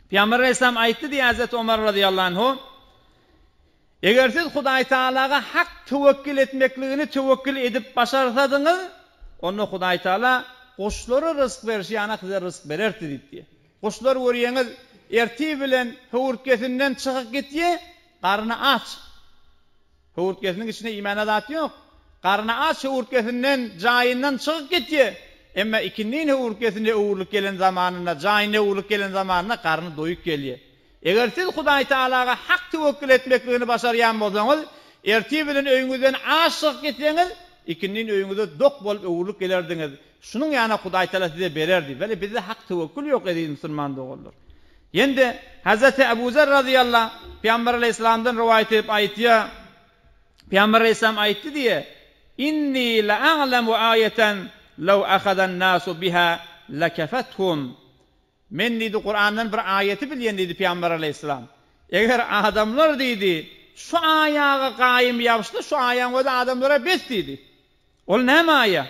A: Pygamber aleýhissalam aýtdy diýýär Hezreti Omar razyýallahu anhu, Eger siz Hudaý Tagalaga hak töwekgil etmekligini töwekgil edip başarsadyňyz, onda Hudaý Tagala guşlara ryzk berşi ýaly size ryzk bererdi diýip diýýär. Guşlar görýäňiz, ertir bilen höwürtgesinden çykyp gitýär, garny aç. Höwürtgesiniň içinde iýmäne zat ýok. Garny aç höwürtgesinden, jaýyndan çykyp gitýär. Emma ikindin höwürtgesine öwrülip gelen zamanynda, jaýyna öwrülip gelen zamanynda garny doýup gelýär. Eger siz Hudaý Tagalaga hak töwekgül etmekligini başarýan bolsaňyz, ertir bilen öýüňizden aç çykyp gitseňiz, ikindin öýüňize dok bolup öwrülip gelerdiňiz. Şunuň ýaly Hudaý Tagala size bererdi. Weli bizde hak töwekgül ýok eziz musulman doganlar. Ýene-de Hazreti Ebu Zer razyýallah Pygamber aleýhissalamdan rowaýat edip aýtýar, Pygamber aleýhissalam aýtdy diýe, Inni le'a'lemu aýeten lew ahadan nasu biha lekefethum. Men diýdi Kurandan bir aýaty bilýän diýdi Pygamber aleýhissalam. Eger adamlar diýdi şu aýaga gaýym ýapyşsa şu aýaň özi adamlara bes diýdi. Ol näme aýa?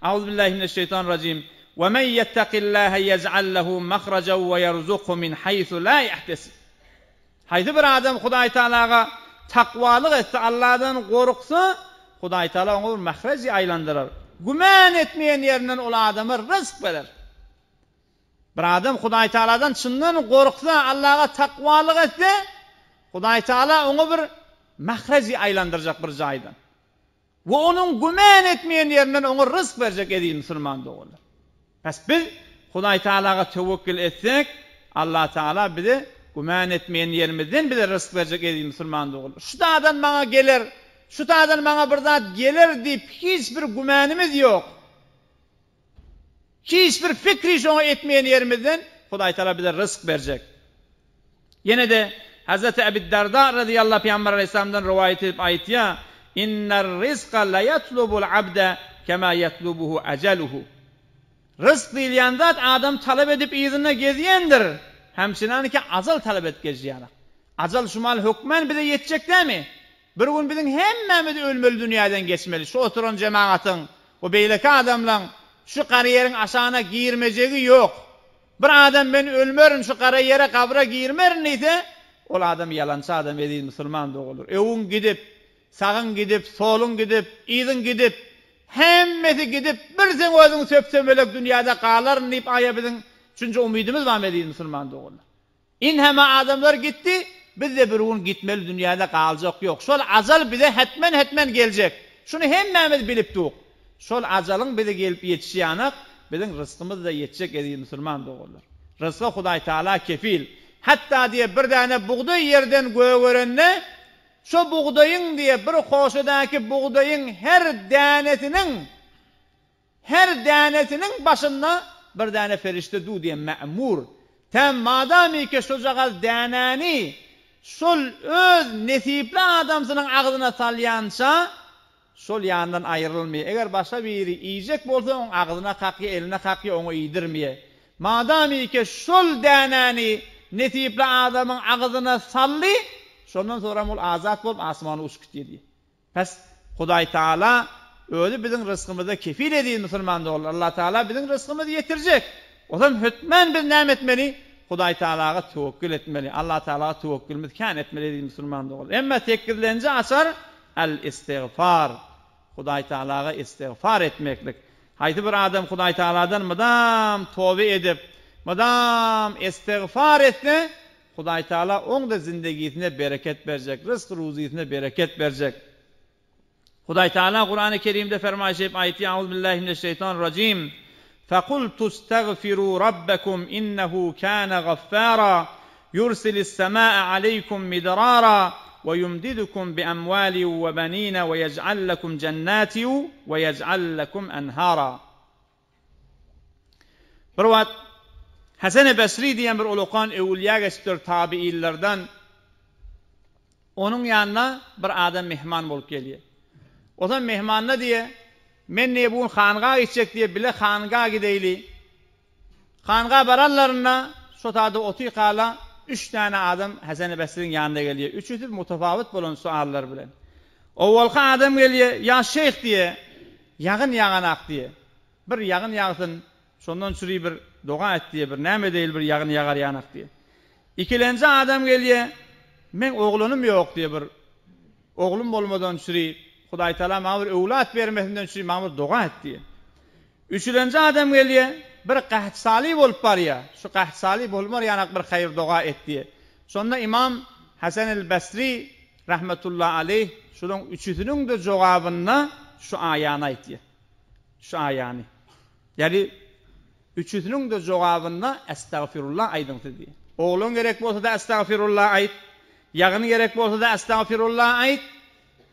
A: Auzubillahi mineşşeýtanirrajim. We men ýettakillaha ýej'al lehu mahraja we ýerzukhu min haýsu la ýahtesib. Haýsy bir adam Hudaý Tagalaga takwalyk etse, Alladan gorksa, Hudaý Tagala oňa bir mahreji aýlandyrar. Güman etmeýän ýerinden ol adama ryzk berer. Bir adam Hudaý Tagaladan çyndan gorksa, Allaga takwalyk etse, Hudaý Tagala oňa bir mahreji aýlandyrjak bir jaýdan. We onuň güman etmeýän ýerinden oňa ryzk berjek eziz musulman doganlar. Pes biz Hudaý Tagalaga töwekgül etsek, Allah Tagala bize güman etmeýän ýerimizden bize ryzk berjek eziz musulman doganlar. Şu tadan maňa geler, şu tadan maňa bir zat geler diýip hiç bir gümanymyz ýok. Hiç bir pikri şoňa etmeýän ýerimizden Hudaý Tagala bize ryzk berjek. Ýene-de Hazreti Ebi Darda razyýallahu Pygamber aleýhissalamdan rowaýat edip aýtýar, Inner rizka la ýatlubul abde kema ýatlubuhu ajaluhu. Ryzk diýilýän zat adam talap edip yzynda gezýändir, hemçinanki ajal talap edip gezýär. Ajal şu mal hökmän bize ýetjek dämi? Bir gün biziň hemmämiz ölmeli dünýäden geçmeli, şu oturan jemagatyň we beýleki adamlaň şu gara ýeriň aşagyna girmejegi ýok. Bir adam men ölmerin şu gara ýere gabra girmerin diýse, ol adam ýalançy adam eziz musulman doganlar. Öwüň gidip, sagyň gidip, soluň gidip, yzyň gidip, hemmesi gidip bir seň özüň söp-sömelek dünýäde galaryn diýip aýa biziň şunça umydymyz barmy eziz musulman doganlar. Inheme adamlar gitdi, biz-de bir gün gitmeli dünýäde galjak ýok. Şol ajal bize hetmen-hetmen geljek. Şuny hemmämiz bilip duk. Şol ajalyň bize gelip ýetişi ýanak, biziň rysgymyz-da ýetjek eziz musulman doganlar. Rysga Hudaý Taala kefil. Hatda diýe bir däne bugdaý ýerden gögerende, şo bugdaýyň diýe bir hoşadaky bugdaýyň her dänesiniň. Her dänesiniň başynda bir däne perişde du diýen mämur. Tä madamyke şojagaz dänäni şol öz nesipli adamsynyň agzyna salýança, şol ýandan aýrylmaýar. Eger başga biri iýjek bolsa, oň agzyna kakýar, eline kakýar, oňa iýdirmeýär. Madamyke şol dänäni nesipli adamyň agzyna saldy, şondan soňram ol azat bolup asmana uçup gitýär diýýär. Pes, Hudaý Taala Özi biziň rysgymyza kefil eziz musulman doganlar. Allah Taala biziň rysgymyzy ýetirjek. Ozam hötman biz näme etmeli? Hudaý Taalaga töwekgül etmeli. Allah Taalaga töwekgülimizi kän etmeli eziz musulman doganlar. Emma sekizlenji açar el-istigfar. Hudaý Taalaga istigfar etmeklik. Haýsy bir adam Hudaý Taaladan mydam toba edip, mydam istigfar etse, Hudaý Taala oň-da zindegisine bereket berjek, ryzk-ruzysyna bereket berjek. Hudaý Taala Kurany Kerimde fermaýşy edip aýtýar, Auzbillahi mineşşeýtanirrajim. Fekultustagfiru rabbekum innehu kana gaffara yursilis semaa aleykum midrara we yumdidukum bi amwali we benina we yej'al lekum jennati we yej'al lekum enhara. Bir wagt Hasan-y Basri diýen bir ulakan öwülýä geçipdir tabiinlerden. Onuň ýanyna bir adam myhman bolup gelýär. Ozan myhmanyna diýýär, Men diýýär, bu gün hanga gitjek diýýär, bile hanga gideýli. Hanga baranlarynda şo taýda otyrkala üç däne adam Hasan-y Basriň ýanyna gelýär. Üçüsi mutafawit bolan suallar bilen. Owalky adam gelýär, Ýa şeýh diýýär, Ýagyn ýaganak diýe. Bir ýagyn ýagsyn, şondan çüri bir doga et diýe, bir näme edeýli bir ýagyn ýagar ýanak diýe. Ikilenji adam gelýe, meň oglanym ýok diýe bir oglum bolmadan çüri Hudaýtagala maňa bir öwlat bermesinden çüri maňa bir doga et diýe. Üçülenji adam gelýe, bir gahtsaly bolup barýa, şu gahtsaly bolmar ýanak bir haýyr doga et diýe. Şonda ymam Hasan el-Basri rahmetullah aleýh şulaň üçüsiniň-de jogabynda şu aýany aýtýar. Şu aýany. Ýagny üçüsiniň-de jogabynda estagfirullah aýdyň siz diýýär. Oglan gerek bolsa-da estagfirullah aýt, ýagyn gerek bolsa-da estagfirullah aýt,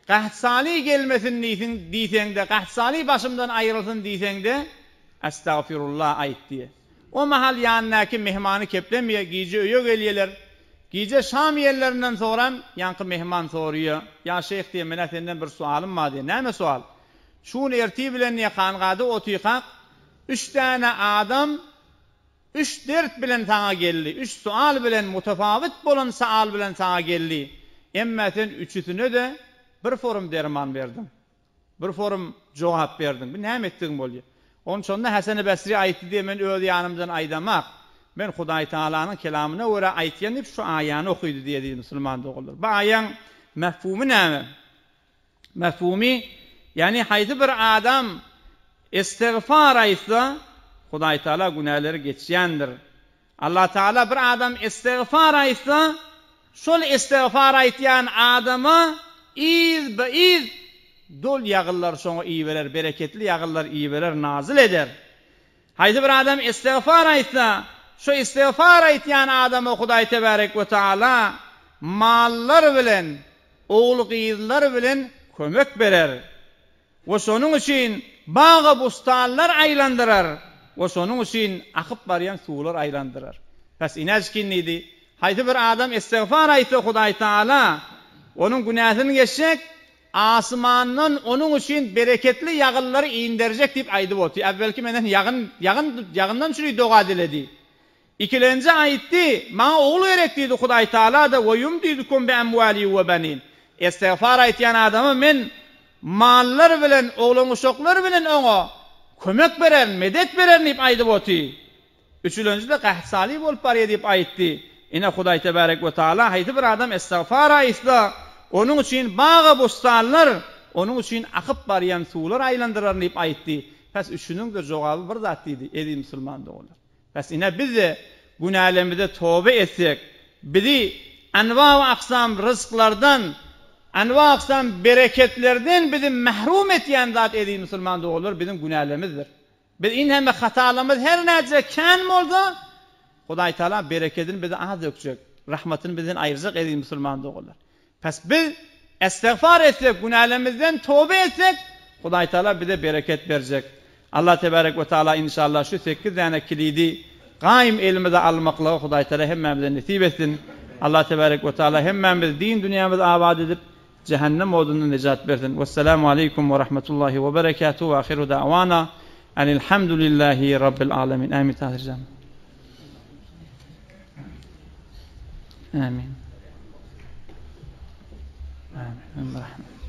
A: gahtsaly gelmesin diýsiň diýseň-de, gahtsaly başymdan aýrylsyn diýseň-de estagfirullah aýt diýýär. O mahal ýanyndaky myhmany keplemeýär, gije öýe gelýärler. Gije şam iýenlerinden soňram ýaňky myhman soraýar, Ýa şeýh diýýär, men-ä senden bir sualym bar diýýär. Näme sual? Şu gün ertir bilen diýýär, hangada otyrkak, üç däne adam üç dert bilen saňa geldi, üç sual bilen, mutafawit bolan saal bilen saňa geldi. Emma sen üçüsine-de bir forum derman berdiň. Bir forum jogap berdiň. Bu näme etdigiň bolýar? Ony şonda Hasan-y Basri aýtdy diýip men öz ýanymdan aýdamak. Men Hudaý Tagalanyň kelamyna görä aýtýan diýip şu aýany okydy diýýär diýdi musulman doganlar. Bu aýaň mefhumy näme? Mefhumy, ýagny haýsy bir adam istigfar aýtsa, Hudaý Tagala günäleri geçýändir. Allah Tagala bir adam istigfar aýtsa, şol istigfar aýtýan adama yzba-yz dol ýagyllar şoňa iberer, bereketli ýagyllar iberer, nazyl eder. Haýsy bir adam istigfar aýtsa, şo istigfar aýtýan adama Hudaý Tebärek we Taala mallar bilen, ogul-gyzlar bilen kömek berer. We şonuň üçin bagy-bustanlar aýlandyrar, we şonuň üçin akyp barýan suwlar aýlandyrar. Pes inäçkin diýdi, Haýsy bir adam istigfar aýtsa Hudaý Taala onuň günäsini geçjek, asmandan onuň üçin bereketli ýagynlary inderjek diýip aýdyp otyr. Äwwelki menden ýagyn, ýagyn, ýagyndan çüri doga diledi. Ikilenji aýtdy, Maňa ogul gerek diýdi, Hudaý Taala-da, Ve yumdidukum bi emwali we benin. Istigfar aýtýan adama men mallar bilen, oglan-uşaklar bilen oňa kömek bererin, medet bererin diýip aýdyp oty. Üçülenji-de gaht-saly bolup barýar diýip aýtdy. Ine, Hudaý Tebärek we Taala haýsy bir adam istigfar aýtsa, onuň üçin bagy-bussanlar, onuň üçin akyp barýan suwlar aýlandyraryn diýip aýtdy. Pes üçüniň-de jogaby bir zat diýdi, eziz musulman doganlar. Bes ine biz-de günälerimize toba etsek, bizi anwa-u-aksam ryzklardan, anwa-aksam bereketlerden bizi mahrum etýän zat eziz musulman doganlar biziň günälerimizdir. Biz inheme hatalarymyz her näçe kän bolsa, Hudaý Taala berekedini bize az dökjek, rahmatyny bizden aýyrjak eziz musulman doganlar. Pes biz estegfar etsek, günälerimizden toba etsek, Hudaý Taala bize bereket berjek. Allah tebarek we taala inşallah şu sekiz däne kilidi gaýym elimize almaklygy Hudaý Taala hemmämize nesip etsin. Allah tebarek we taala hemmämizi din dünýämizi abat edip Jähennem odundan nejat bersin. Wessalamu aleýkum we rahmetullahi we berekatuh we ahiru da'wana enilhamdulillahi rabbil alemin. Amin Tahirjan. Amin. Amin. Rahmet.